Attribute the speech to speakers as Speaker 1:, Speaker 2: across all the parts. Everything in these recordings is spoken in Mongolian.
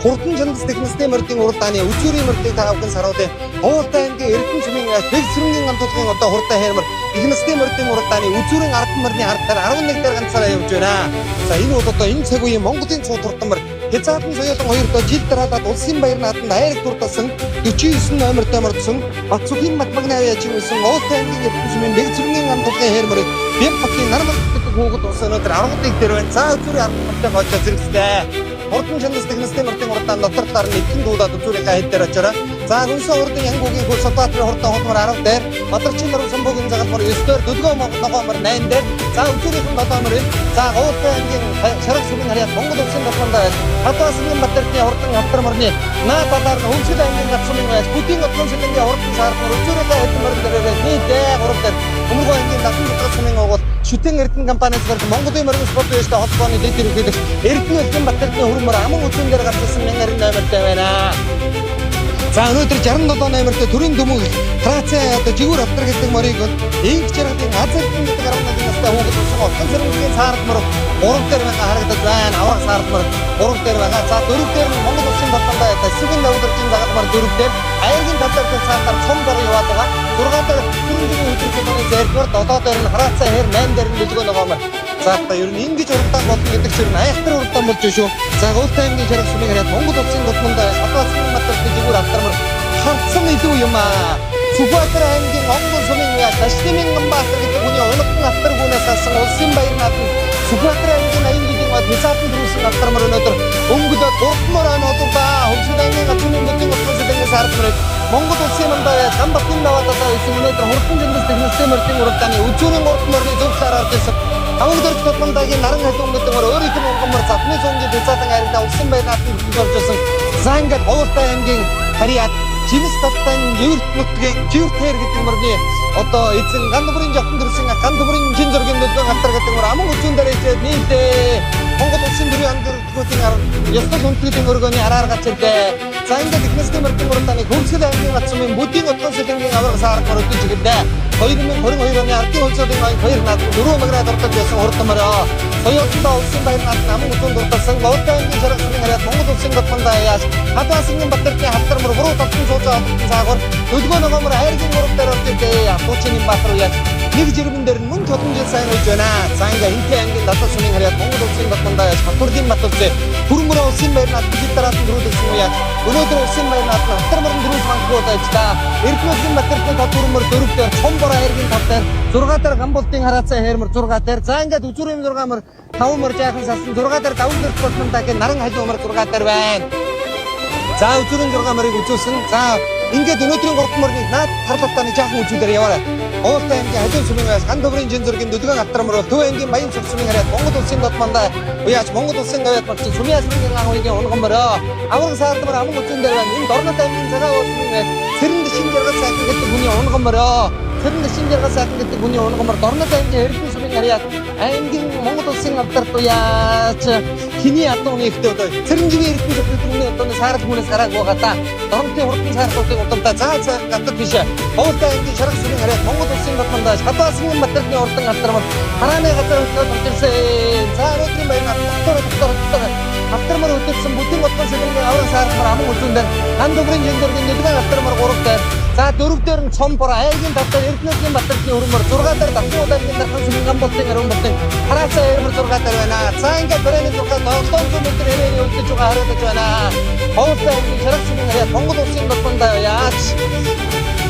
Speaker 1: Хурдан чандас техносны мордын уралдааны үзүүрийн мордыг та бүхэн саруулъя. Уултай аймгийн Эрдэнэ сүмийн Бэг сүрэнгийн гамтуулгын одоо хурдан хайрмар их насны мордын уралдааны үзүүрийн 10 морины ард дээр 11 дээр ганцаараа явж байна. За, энэ бол одоо энэ цаг үеийн Монголын цууд хурдан морь Хязгаарлан соёолон хоёр доо жил дараалаад улсын баяр нааданд айраг дурдсан 49 номертой мордсон Батцүхийн Батмагны авьяач байсан Уултай аймгийн Эрдэнэ сүмийн Бэг сүрэнгийн гамтуулгын хайр морийг Бямбатын Нармал гэдэг хүүхэд ус өнөөдөр 11 дээр байна. За, үзүүрийн 10 мортой гоожоо зэрэгцтэй. Хурдан чанас техносны мордын уралдаан дотор талаар нь эдэн дуудаад үзүүрийнхээ хэд дээр очороо. За, гүнсэн урдын Янгуугийн хөл Сүхбаатарын хурдан худмар 10 дээр, Бадарчин нуруу самбуугийн загалмар 9 дээр, Дөлгөө ногоомор 8 дээр. За, үзүүрийнхэн 7 морь. За, Уултай аймгийн Шарга сүмийн харьяат Монгол улсын толгоонд байж Хадваасны Батэртний хурдан хавтар морины наад талаар нь Хөвсгөл аймгийн гад сумын байж Бүдийн одлон сэлэнгийн хурдан саармар үзүүрийнхээ хэдэн морин дээрээ нийтдээ 3 дээр Өмөргөө аймгийн Далан дутгал сумын угуул Шүтэн Эрдэнэ компани зөвхөн Монголын морин спорт үеэстэй холбооны дэд ерөнхийлөгч Эрдэнэ Элдэн Батэртний хөрмөр аман үзүүн дээр гарч ирсэн 1090 номертой байна. За, өнөөдөр 67 номертой төрийн дүмэг Траци одоо жигүүр автар гэдэг морийг бол инх жаргалын Азэрдэн гэдэг 11 настай хүүхэд болсон Отгон сэрэмжийн саард мор 3 дээр байгаа харагдаж байна. Аврах саард мор 3 дээр байгаа. За, 4 дээр нь Монгол улсын толгоонд Тэсвэн давдаржин загалмар 4 дээр аяргийн талаар дээр цаатаар цом дор яваад байгаа. 6 дээр төрийн өдрийн зээрдвэр, 7 дээр нь хараацаа хэр, 8 дээр нь дэлгөө ногоомор. За, та ер нь ингэж уралдаан болно гэдэг чинь айхтар уралдаан болж шүү. За, Уултай аймгийн Шарга сүмийн харьяат Монгол улсын дутманд Хадваасны Батарт жигүүр автармар хардсан илүү юм аа. Сүхбаатар аймгийн Онгон сумын яа Ташлимын Ганбаатар гэдэг хүний унагдан автар гүнээс алсан улсын баяр наадам Сүхбаатар аймгийн 80 жилийн бод хязгаарлан төрүүлсэн автармар өнөөдөр өнгөлөө 3 мөр ой нодуулаа. Хөвсгөл аймгийн Гацүмын мөдийн утган сэлэнгийн сард мөрөд Монгол улсын мандаа Ганбатын даваад одоо исэн өнөөдөр хурдан жиндас технологийн мордын уралдааны үзүүрийн 3 морины зөв талаар орж ирсэн. Таван дөрж тулмандагийн наран халуун гэдэг мөр өөрийнх нь унгамар задны цунгийн хязгаарлан айрагдаа улсын баяр наадам хөтөлж орж ирсэн. За, ингээд Уултай аймгийн харьяат Жимс талтай Еврт нутгийн Живтэр гэдэг мөрний одоо эзэн ган бүрийн жавхан төрсөн ган бүрийн чин зургийн нөлөө галтар гэдэг мөр аман үзүүн дээр ижээд нийлээ. Монгол улсын төрийн андөрдгүүдийн ёслол хүндэтгэлийн өргөөний араар гац ирлээ. За, ингээд технологийн мөрдөн уралдааны Хөрсгөл аймгийн гац сумын бүдийн отгон сэлэнгийн аварга саард мөр өдөж игэлээ. 2022 оны ардын хөлсөлийн оюун хоёр наадам дөрөв маграад ордож байсан хурдан морё. Соёолтоо улсын баяр наадам аман үзүүн дурдсан Уултай аймгийн Шарга сүмийн харьяат Монгол улсын дотмондоо яаш Хадваасны Батэртний хавтар мөр буруу толтон сууцаа олдсон цаагуур дөлгөө ногоомор айргийн гурав дээр орж ирлээ. Атуучны Баатар уяаш нэг жирмэн дээр нь мөн чулан жил сайн үйж байна. За, ингээ Энтэй аймгийн Далай сумын харьяат Монгол улсын дотмондоо яаш Батүрлийн Батүрзээ Хүрмөрөө улсын баяр наадам жил дараалан дөрүүлсэн уяаш өнөөдөр улсын баяр наадам хавтар мөрөн дөрүүл банкуд ажиллаа. Эрдэнэсийн Батэртний тод хүрмөр 4 дээр цом бороо айргийн тав дээр 6 дээр Гамбултын хараацай хайрмар 6 дээр. За, ингээд үзүүрийн 6 мөр 5 мөр жаахан салсан 6 дээр даван дөрв болмондагийн наран халуун мөр 6 дээр байна. За, үзүүрийн 6 морийг үзүүлсэн. За, ингээд өнөөдрийн 3 морийг наад тарлалтааны жаахан үзүүлээр яваарай. Уултай аймгийн Хажуун сүмийн байс ган төврийн жин зургийн дүлгэн автар мөр Төв аймгийн Баян цог сүмийн харьяат Монгол улсын дод мандаа уяач Монгол улсын гавьяат багч сүмийн асрын ган уйгийн унган морё. Авраг саардмар аман үзүүн дээр байна. Энэ Дорнот аймгийн Цагаан уул сүмийн байс Цэрэнд шин жаргал сайхан гэдэг хүний унган морё. Цэрэнд шин жаргал сайхан гэдэг хүний унган мор Дорнот аймгийн Эрдэнэ сүмийн харьяат аймгийн Монгол улсын алдарт уяач хиний адуу нэгтэй одоо Цэрэнживийн Эрдэнэ сүмийн хүний одоо саарл хүнээс гарааг байгаа та. Дорнотын хурдан саарлуудын удамдаа заа цайхан гадар тийшээ. Уултай аймгийн Шарга сүмийн харьяат Монгол улсын додмондоо Хадваасны Батэртний хурдан алдармар харааны газар хөтлөөд орж ирсэн. За, өнөөдрийн баяр дотор дотор дотор автармар хөдөлсөн бүдийн отгон сэлэнгийн авраг саармар аман үзүүн дээр ган төврийн жиндэргийн нэгэн автармар 3 дээр. За, 4 дээр нь цом бор аймгийн 5 дээр Эрдэнэсийн Батэртний хөрмөр 6 дээр Давтан аймгийн Дархан сүмийн ган болтын ариун болтын хараацаа эрмэр 6 дээр байна. За, ингээд барайны 6 700 м хэрээний үлдэж байгаа харагдаж байна. Уултай аймгийн Шарга сүмийн харьяат Монгол улсын додмондоо яач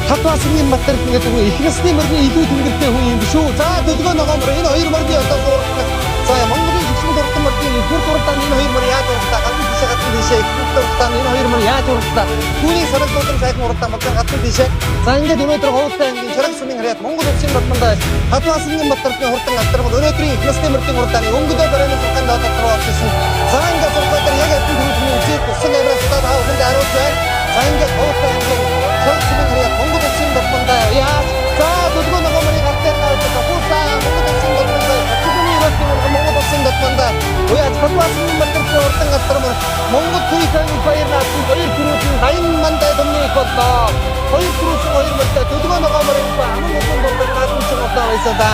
Speaker 1: Хадваасны Батэрт гэдэг хүн их насны морины илүү тэмдэгтэй хүн юм биш үү? За, дөлгөө ногоомор энэ хоёр морины одоо зураг. За, Монголын шигшин дурдан морины их дурдан энэ хоёр мор яаж уралдаа? Гадна тийшээ, гадна тийшээ их дурдан энэ хоёр мор яаж уралдаа? Түүний санагдуулсан сайхан уралдаан болсон гадна тийшээ. За, ингээд өнөөдөр Уултай аймгийн Шарга сүмийн харьяат Монгол улсын додмондоо Хадваасны Батэртний хурдан алдармал өнөөдрийн их насны морины уралдааны өнгөдөө барайны зургаан доод дотор орж ирсэн. За, ингээд зургаа дээр яг адил төрлийн үзээд усан авиас та бүхэнд хариулж байна. За, ингээд Уултай аймгийн Шарга сүмийн харьяат Монгол улсын додмондоо яаж за дөлгөө ногооморын гар дээр наваад хуулаа Монгол улсын додмондоо Хачигүний ерөөсний Монгол улсын додмондоо уяаж Хадваасны Батэртний хурдан алдармал Монгол төрийн баяр наадсан хоёр төрүүсэн даян мандай томны их боллоо. Хоёр төрүүсэн хоёр мөртэй дөлгөө ногоомор юм аман улсын додмондоо наадсан ч болоо байсан да.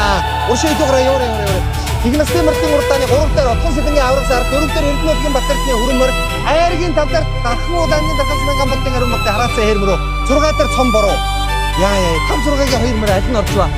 Speaker 1: Уршаа идэв гараа яваарай, яваарай, яваарай. Их насны мордын уралдааны 3 дээр Отгон Сэлэнгийн аврах сар, 4 дээр Эрдэнэ Батэрдний хүрэн морь, айргийн тал дээр Дархан уул аймгийн Дархан Сумын гамбалтын ариун мордын хараацсан хээр мөрөө, 6 дээр Цом бороо. Яа яа 5 6-гийн 2 морь аль нь орж ба?